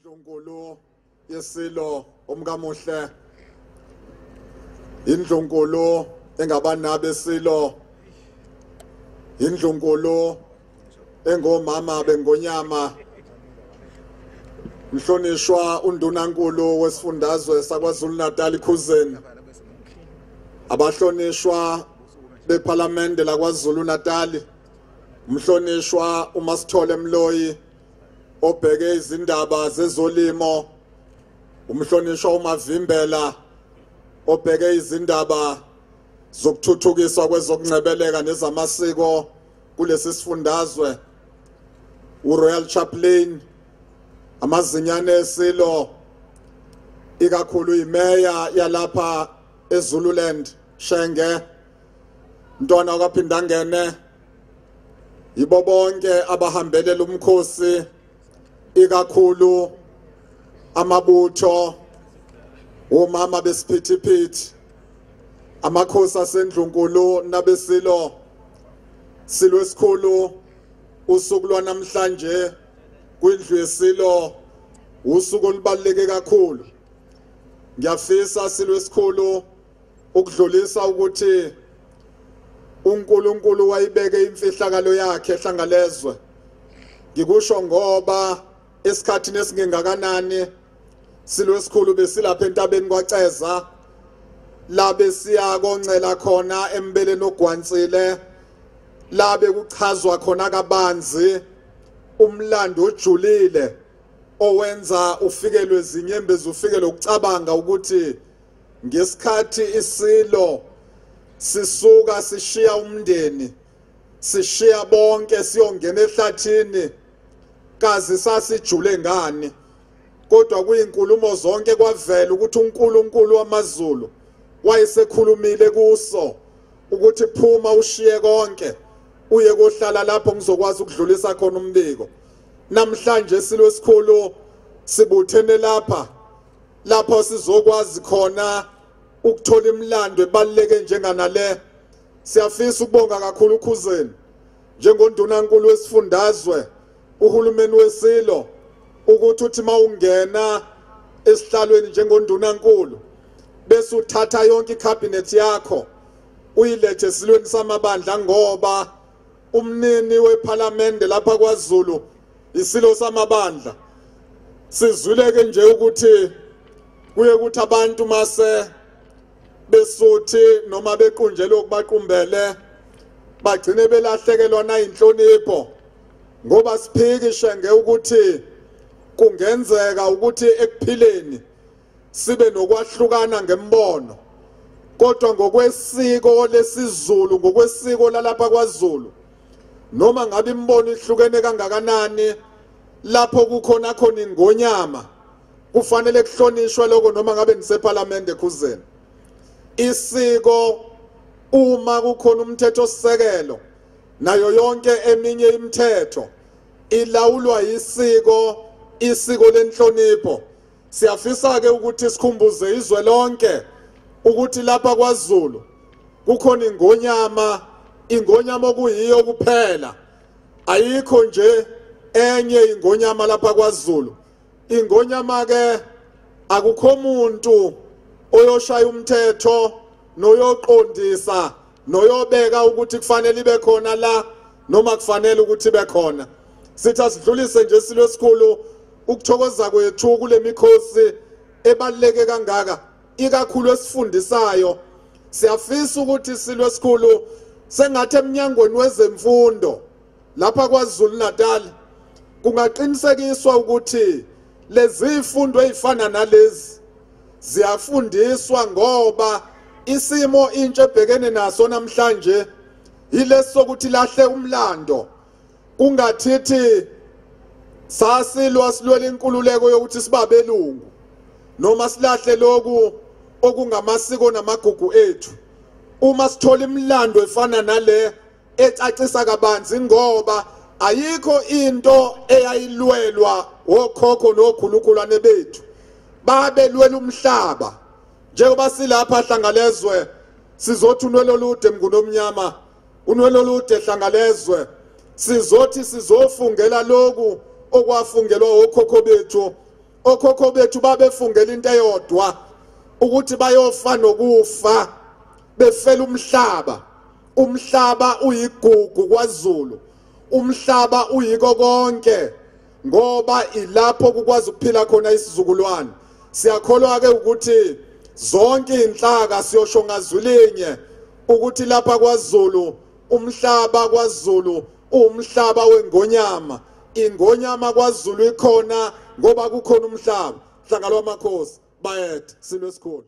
Indlunkulu yesilo umkamuhle, indlunkulu engabanabe silo, indlunkulu engomama bengonyama, mhlonishwa undunankulu wesifundazwe saKwaZulu Natal Khuzeni, abahlonishwa beParliament laKwaZulu Natal, mhlonishwa uMasithole Mloyi obheke izindaba zezolimo, umhlonishwa uMavimbela obheke izindaba zokuthuthukiswa kwezokungcebeleka nezamasiko kulesi sifundazwe, uRoyal Chaplain, amazinyane esilo, ikakhulu imeya yalapha eZululand Shenge, Ntwana kaPhindangene, yibo bonke abahambele lumkhosi, ikakhulu amabutho, omama besiphithiphithi, amakhosi asendlunkulu nabesilo. Silo esikhulu, usuku lwanamhlanje kwindlu yesilo usuku olubaluleke kakhulu. Ngiyafisa silo esikhulu ukudlulisa ukuthi uNkulunkulu wayibeke imfihlakalo yakhe ehlangalezwe. Ngikusho ngoba esikhathini esingengakanani silo esikhulu besilapha entabeni kwaCeza, la besiya koncela khona embeleni ogwansile, la bekuchazwa khona kabanzi umlando ojulile owenza ufikelwe izinyembezi, ufikelwe ukucabanga ukuthi ngesikhathi isilo sisuka sishiya umndeni, sishiya bonke siyongena ehlathini, kazi sasijule ngani. Kodwa kuyinkulumo zonke kwavela ukuthi uNkulunkulu wamaZulu wayesekhulumile kuso ukuthi phuma ushiye konke uye kohlala lapho ngizokwazi ukudlulisa khona umbiko. Namhlanje silo esikhulu sibuthene lapha, lapho sizokwazi khona ukuthola imilando ebaluleke njenganale. Siyafisa ukubonga kakhulu uKhuzeni njengondunankulu wesifundazwe, uhulumeni wesilo, ukuthi uthi mawungena esihlalweni njengondunankulu bese uthatha yonke icabinet yakho uyilethe esilweni samabandla, ngoba umnini weParliament lapha kwaZulu isilo samabandla. Sizwileke nje ukuthi kuye ukuthi abantu mase besuthi noma bequnjelwe ukubaqumbele bagcine belahlekelwa na inhlonipho, ngoba siphikishe ngeukuthi kungenzeka ukuthi ekuphileni sibe nokwahlukana ngembono, kodwa ngokwesiko lesiZulu, ngokwesiko lalapha kwaZulu, noma ngabe imbono ihlukene kangakanani, lapho kukhona khona ingonyama kufanele kuhlonishwe lokho, noma ngabe niseParliament eKhuzeni. Isiko, uma kukhona umthetho sisekelo nayo yonke eminye imithetho ilawulwa isiko, isiko lenhlonipho. Siyafisa ke ukuthi sikhumbuze izwe lonke ukuthi lapha kwaZulu kukhona ingonyama, ingonyama okuyiyo kuphela, ayikho nje enye ingonyama lapha kwaZulu. Ingonyama ke akukho umuntu oyoshaya umthetho noyoqondisa noyobeka ukuthi kufanele ibe khona la noma kufanele ukuthi ibe khona. Sithi asidlulise nje silo esikhulu ukuthokoza kwethu kule mikhosi ebaluleke kangaka, ikakhulu esifundisayo. Siyafisa ukuthi silo esikhulu sengathi eminyangweni wezemfundo lapha kwaZulu Natal kungaqinisekiswa ukuthi lezi zifundo ezifana nalezi ziyafundiswa, ngoba isimo intsha ebhekene naso namhlanje yilesi sokuthi lahle umlando, kungathithi sasilwa silwela inkululeko yokuthi sibabelungu noma silahle lokhu okungamasiko namagugu ethu. Uma sithola imilando efana nale ecacisa kabanzi, ngoba ayikho into eyayilwelwa okhokho nokhulukhulwane bethu, babelwela umhlaba. Njengoba silapha Hlangalezwe sizothi unwele olude mngunomnyama, unwele olude Hlangalezwe, sizothi sizofungela lokhu okwafungelwa okhokho bethu. Okhokho bethu babefungela into eyodwa, ukuthi bayofa nokufa befela umhlaba. Umhlaba uyigugu kwaZulu, umhlaba uyiko konke, ngoba ilapho kukwazi ukuphila khona isizukulwane. Siyakholwa ke ukuthi zonke inhlaka siyosho ngazwilinye ukuthi lapha kwaZulu, umhlaba kwaZulu umhlaba wengonyama. Ingonyama kwaZulu ikhona ngoba kukhona umhlaba. Hlanga lwamakhosi, bayethe, silo esikhulu.